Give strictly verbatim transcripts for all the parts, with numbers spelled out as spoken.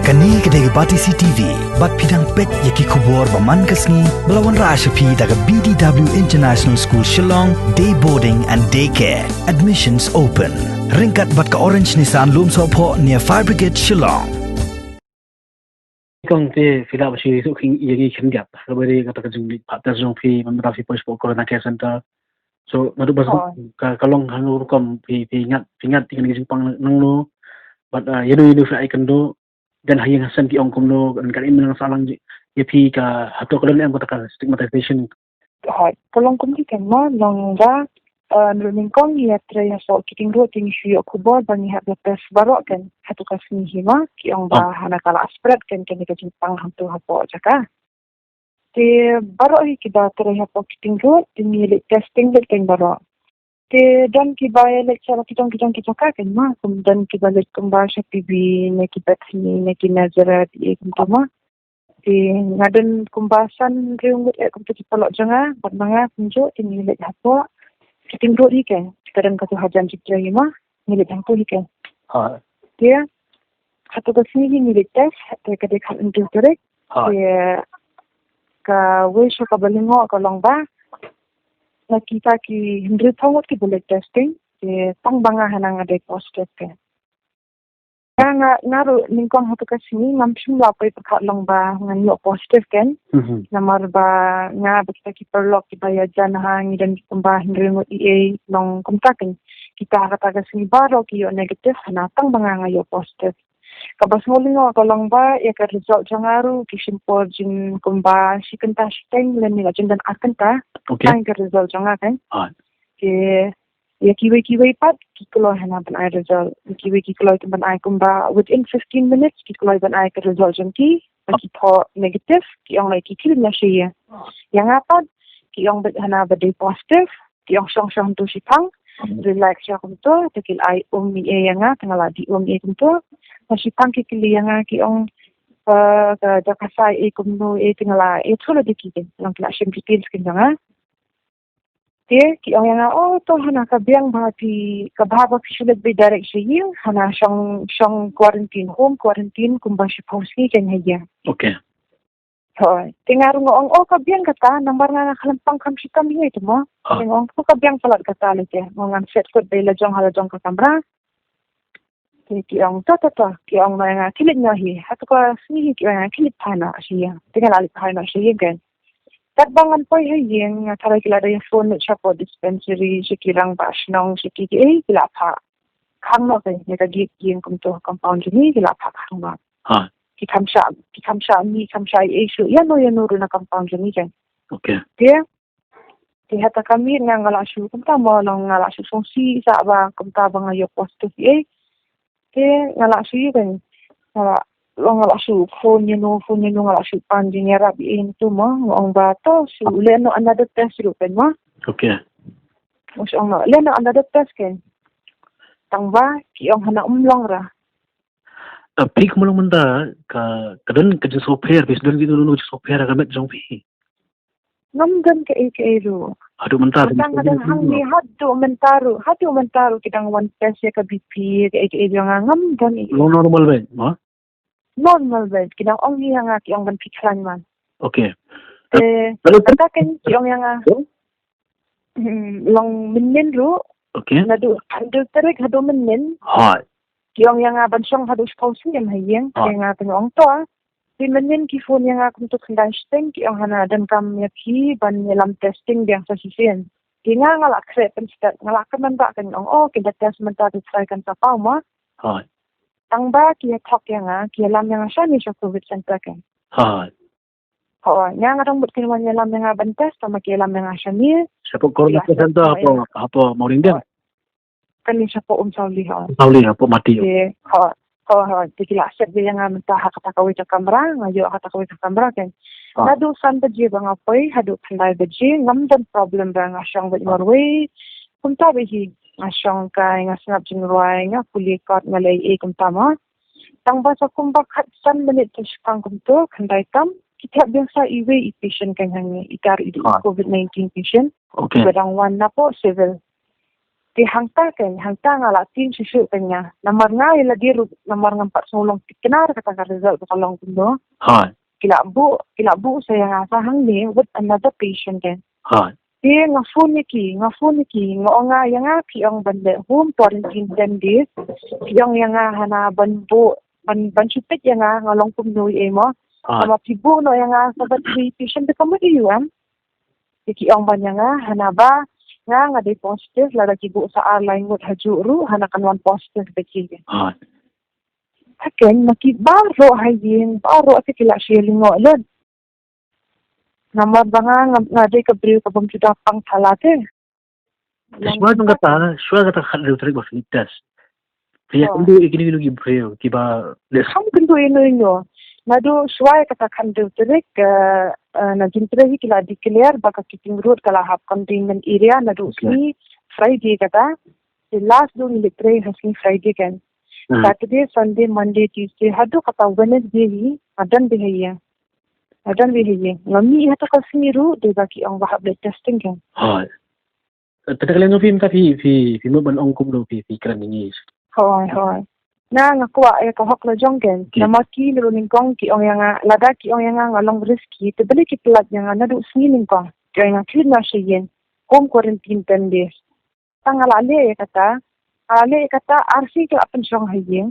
Kane ka dei ka Batesi T V, bad phi dang peit ïa ki khubor ba man ka sngi, ba la wanrah sha phi da ka B D W International School Shillong, Day Boarding and Day Care. Admissions open. Ryngkat bad ka Orange Nissan Lumsohphoh near Fire Brigade Shillong. Kong te phi lah ba shu suk king ïa ki khyndiat. Ka ba dei kata ka jingmih pat ter jong phi, mynta phi poi shapoh Corona Care Center. So, naduh ba suk ka, ka long hangno rukom phi, phi ngat, phi ngat ïa kane ka jingpang nangno. Bad, ah, ïano ïano phi ai kynduh, don ha ïing ha sem ki ong kumno, kan im nang sahlang ïa phi ka, hato ka don em kata ka stigmatization. Hooid, ka long kumne keiñ mo, long ba, eh, naduh nyngkong ïa trei hapoh Kiting Road te ngi shu ïoh khubor ba ngi hap ïa test baroh keiñ, hato ka sngi hi mo, ki ong ba hana ka la spread keiñ kane ka jingpang hangto hapoh jaka. Te baroh hi kiba trei hapoh Kiting Road te ngi leit testing leit keiñ baroh. Te don kiba ïa leit sha la ki jong ki jong ki jaka keiñ mo, kum don kiba leit kumba sha P B ne ki Bethany ne ki Nazareth ïa kumta mo. Te nga don kumba san hynriew ngut eh kumta ki paralok jong nga, bad ma nga kumjuh te ngi leit hapoh Kiting Road hi keiñ. Te don katu hajan Jingtrei hi mo, ngi leit hangto hi keiñ. Te hato ka sngi hi ngi leit test, te ka dei khathynriew tarik. Te kawei sha kaba lyngngoh ka long ba na kita ki hynriewphew ngut kiba leit testing, te tang ba nga hana nga dei positive keiñ. Nga, nga, nga ruh nyngkong hato ka sngi ngam shym la poi pyrkhat long ba ngan ïoh positive keiñ. Namar ba nga bad kita ki paralok kiba ïajan ha ngi don kumba hynriew ngut ei ei long kumta keiñ. Kita ha kata ka sngi baroh ki ïoh negative, hana tang ba nga nga ïoh positive. Kaba sngewlyngngoh ka long ba ïa ka result jong nga ruh ki shim por jin kumba shi kynta shiteng lane la jin don ar kynta. Tang ïa ka result jong nga keiñ. Te ïa kiwei kiwei pat ki kloi hana ban ai result. Ïa kiwei ki kloi ban ai kumba within fifteen minutes ki kloi ban ai ka result jong ki. Ba ki thoh negative, ki ong lei ki khie leit noh sha ïing. Ïa nga pat ki ong beit hana ba dei positive. Ki ong shong shong hangto shiphang, relax sha kumto, te ki la ai um ei ei ïa nga, te nga la dih um ei kumto. Ba shiphang ki kylli ïa nga ki ong, eh, ka jaka sa ei kumno ei, te nga la ïathuh lade ki keiñ, long ki la shim details keiñ jong nga. Te ki ong ïa nga, oh, to hana ka biang ba phi, ka bha ba phi shu leit beit direct sha ïing, hana shong, shong quarantine, home quarantine kumba shiphew sngi keiñ ha ïing. Hooid. Te nga ruh nga ong, oh, ka biang kata, namar nga nga khlem pang kham shitom hi te mo. Te nga ong, oh, ka biang palat kata lei te. Nga ong ngan set kut beit la jong ha la jong ka kamra. Te ki ong, to, to, to. Ki ong ma nga khie leit noh hi. Hato ka sngi hi ki ong nga khie leit phai noh sha ïing. Te nga la leit phai noh sha ïing keiñ. Katba ngan poi ha ïing, nga tharai ki la dei phone lut shapoh dispensary, sha ki rangbah shnong, sha ki kiei, ki la phah khang noh keiñ, ïa ka gate ïing kumto, compound jong ngi, ki la phah khang noh. Ki kham shah, ki kham shah mih, kham shah ei ei shuh ïano ïano ruh na compound jong ngi keiñ. Te, te hata ka miet nga nga la shu kumta mo, long nga la shu sngewsih sa ba kumta ba nga ïoh positive ei. Te nga la shu ïa keiñ, nga la, long nga la shu phone ïano, phone ïano, nga la shu pan jingïarap ei ei ntu mo, nga ong ba to shu leh noh another test ruh keiñ mo. Nga shu ong noh leh noh another test keiñ. Tang ba ki ong hana um long ra. Phi kumno long mynta, ka, ka don ka jingsngewpher, phi don kino kino jingsngewpher ha ka met jong phi? Ngam don kaei kaei ruh. Haduh mynta, mynta nga don hangne, haduh mynta ruh, haduh mynta ruh ki dang wan test ïa ka B P, kaei kaei jong nga ngam don ei. Long normal beit mo? Normal beit, ki dang ong ïa nga ki ong ban phi khlaiñ man. Te kata keiñ ki ong ïa nga. Hmm, long mynnin ruh. Naduh hynriew tarik haduh mynnin. Ki ong ïa nga ban shong haduh shiphew snem ha ïing. Te nga te nga ong to. Te mynnin ki phone ïa nga kumto khyndai shiteng, ki ong hana donkam ïa phi ban ïalam testing biang sa shisien. Te nga nga la khreh pynstet, nga la kynmaw ba kan ong, oh, ki da test mynta te trai kan sa paw mo. Tang ba ki ïa thok ïa nga, ki ïalam ïa nga shane sha Covid Center keiñ. Hooid, nga nga dang mut kin wan ïalam ïa nga ban test, tang ba ki ïalam ïa nga shane. Shapoh Corona Care Center hapoh, hapoh Mawryngkneng? Kane shapoh Umsawli, hooid. Umsawli, hapoh Mati. Hooid, hooid, hooid. Te ki la set ïa nga mynta ha kata kawei ka kamra, nga ïoh ha kata kawei ka kamra keiñ. Naduh san baje ba nga poi haduh khyndai baje, ngam don problem ba nga shong beit marwei. Kumta beit hi, nga shong kai, nga sngap jingrwai, nga pule kot, nga leh ei ei kumta mo. Tang ba sa kumba khatsan minit to shipang kumto, khyndai tam, ki thep biang sa iwei i patient keiñ hangne, i tar i Covid nineteen patient. Ba dang wan napoh civil. Te hangta kan, hangta nga la tieng shisha kan ïa. Namar nga ïa lade ruh, namar ngam pat sngew long thikna kata ka result ba ka long kumno. Hooid. Ki la buh, ki la buh sa ïa nga sa hangne with another patient kan. Hooid. Te nga phone ïa ki, nga phone ïa ki, nga ong ïa nga ki ong ban leh home quarantine ten days. Ki ong ïa nga hana ban buh, ban, ban shu peit ïa nga, nga long kumno ïa mo. Hooid. Namar ki buh noh ïa nga sa bad three patient te ka mut ïa u em. Te ki ong ban ïa nga, hana ba nga, nga dei positive, lada ki buh sa ar lai ngut hajuh ruh, hana kan wan positive bad ki. Hooid. Hakan, ma ki baroh ha ïing, baroh te ki la shu lyngngoh lut. Namar ba nga, nga, nga dei ka briew ka bym ju da pang thala te. Shuwa jong kata, shuwa kata khathynriew tarik ba phin test, phi ïa kynduh ïa kino kino ki briew kiba leh. Kham kynduh ïa no ïa no. Naduh shuwa ïa kata khathynriew tarik, eh, eh, na Jingtrei hi ki la declare ba ka Keating Road ka la hap containment area naduh sngi Friday kata. Te last du ngi leit trei ha sngi Friday kan. Hmm. Saturday, Sunday, Monday, Tuesday, haduh kata Wednesday hi nga don beit ha ïing. Nga don beit ha ïing. Nga mih ha kata ka sngi ruh dei ba ki ong ba hap leit testing kan. Hooid. Te ka liang jong phi mynta phi, phi, phi mut ban ong kumno phi, phi kren ïa ngi? Hooid, hooid. Nga, nga kwah ïa ka hok la jong kan. Namar ki naduh nyngkong ki ong ïa nga, lada ki ong ïa nga nga long risky, te balei ki pynlait ïa nga naduh sngi nyngkong. Ki ong ïa nga khie noh sha ïing. Home quarantine ten days. Tang nga la leh ïa kata, nga la leh ïa kata, ar sngi ki la pynshong ha ïing.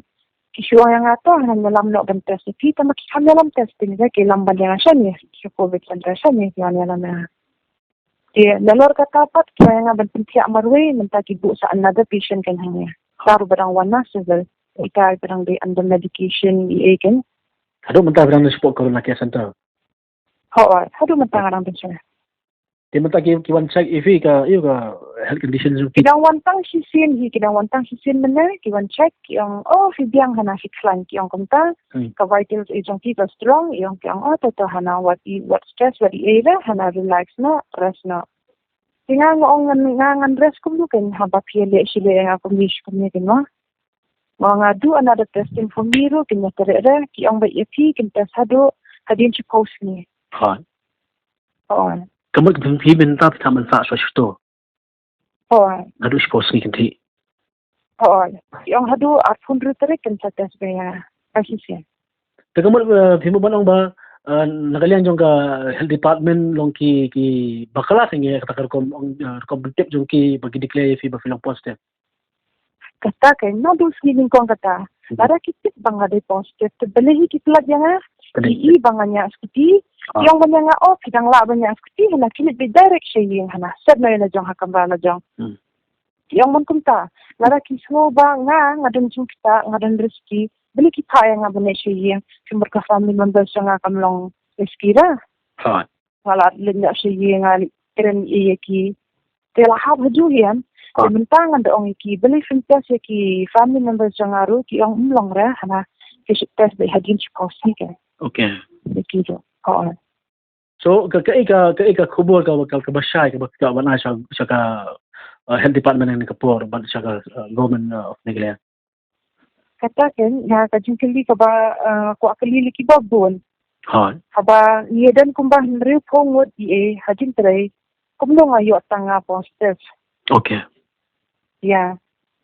Ki shu ong ïa nga to, hana ïalam noh ban test ïa phi, tang ba ki kham ïalam testing, ki lam ban ïa nga shane sha Covid center shane, ki wan ïalam ïa nga. Te nalor kata pat ki wan ïa nga ban pynthiah marwei, mynta ki buh sa another patient kan hangne. Sa ruh ba dang wan na civil, ita ba dang dei under medication ïa kan. Haduh mynta ba dang na support corona care center. Hooid, haduh mynta nga dang dei sha. Te mynta ki, ki wan check ïa phi ka, ïa ka health condition jong phi. Ki dang wan tang shisien hi, ki dang wan tang shisien mynne, ki wan check, ki ong, oh, phi biang hana phi khlaiñ, ki ong kumta. Hmm. Ka vitals ïa jong phi ka strong, ki ong, ki ong, oh, to, to hana wat i, wat stress, wat i ei la, hana relax noh, rest noh. Te nga nga ong ngan, nga ngan rest kumno kan haba phi leh shi leh ïa nga kumne shi kumne kan mo. Nga ong nga do another testing for me ruh, kin ïatrei re, ki ong ba ïa phi kin test haduh hadien shiphew sngi. Hooid. Hooid. Ka mut ka phi mynta phi tang ban sah shuwa shuh to. Hooid. Haduh shiphew sngi kan thiah. Hooid. Ki ong haduh arphew hynriew tarik kin sa test beit ïa nga. Ka shisien. Te ka mut, eh, phi mut ban ong ba, eh, na ka liang jong ka health department long ki, ki bakla te ngi kata ka rukom ong, eh, rukom pyntip jong ki ba ki declare ïa phi ba phi long positive. Kata kan, naduh sngi nyngkong kata. Hmm. Lada ki tip ba nga dei positive, te balei hi ki pynlait ïa nga. Ki i ba nga ñiah skuti. Ah. Ki ong ban ïa nga, oh, phi dang lah ban ñiah skuti, hana ki leit beit direct sha ïing hana. Set noh ïa la jong ha kamra la jong. Hmm. Ki ong ban kumta. Lada ki sngew ba nga, nga don jingkitkhlieh, nga don risky, balei ki phah ïa nga ban leit sha ïing. Ki mut ka family members jong nga kam long risky ra. Hooid. Nga la leit noh sha ïing, nga leit kren ïa ki. Te la hap hajuh ïa. Te mynta ngan da ong ïa ki, balei phin test ïa ki family members jong nga ruh, ki ong ym long re, hana ki shu test beit hadien shiphew sngi kan. Okay. Ïa ki ruh. Hooid. So, ka, kaei ka, kaei ka khubor ka, ka, kaba shai, kaba, kaba phi kwah ban ai sha, sha ka, uh, health department ha kane ka por, bad sha ka, uh, government, uh, of Meghalaya. Kata kan, ïa ka jingkylli kaba, uh, kwah kylli ïa kiba bun. Hooid. Haba ngi don kumba hynriewphew ngut ïa, ha Jingtrei, kumno nga ïoh tang nga positive. Okay. Ïa.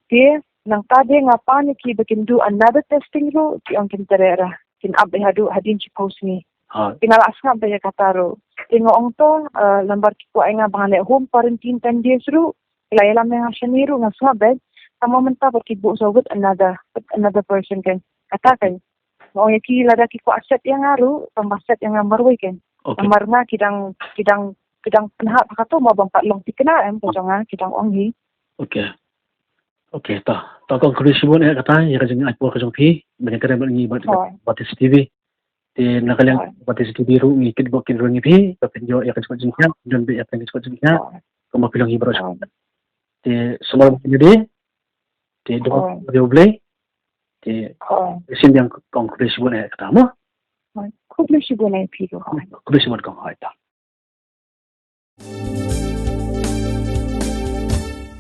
Te nangta de nga pan ïa ki ba kin do another testing ruh, ki ong kin trei ra. Kin ap beit haduh hadien shiphew sngi. Hooid. Te nga la sngap beit ïa kata ruh. Te nga ong to, eh, namar ki kwah ïa nga ba ngan leh home quarantine ten days ruh. Ki la ïalam ïa nga shane ruh nga sngap beit. Tangba mynta pat ki buh sa with another, with another person kan. Kata kan. Nga ong ïa ki lada ki kwah set ïa nga ruh, tang ba set ïa nga marwei kan. Okay. Namar nga ki dang, ki dang, ki dang pynhap ha kato mo bym pat long thikna em ka jong nga, ki dang ong hi. Okay. Okay, to. To kong khublei shibun eh kata, ïa ka jingai por ka jong phi, ban ïakren bad ngi bad, hooid, Batesi TV. Te na ka liang, hooid, Batesi TV ruh ngi kitbok kyrpad ïa phi, ba phin ïoh ïa ka jingkhuslai, don beit ïa ka jingkhuslai. Hooid. Kumba phi long hi baroh. Hooid. Te sumar ba kine de, te dong, hooid, ba de U Blei, te, hooid, sien biang kong khublei shibun eh kata mo. Hooid. Khublei shibun eh phi ruh. Khublei shibun kong, hooid to.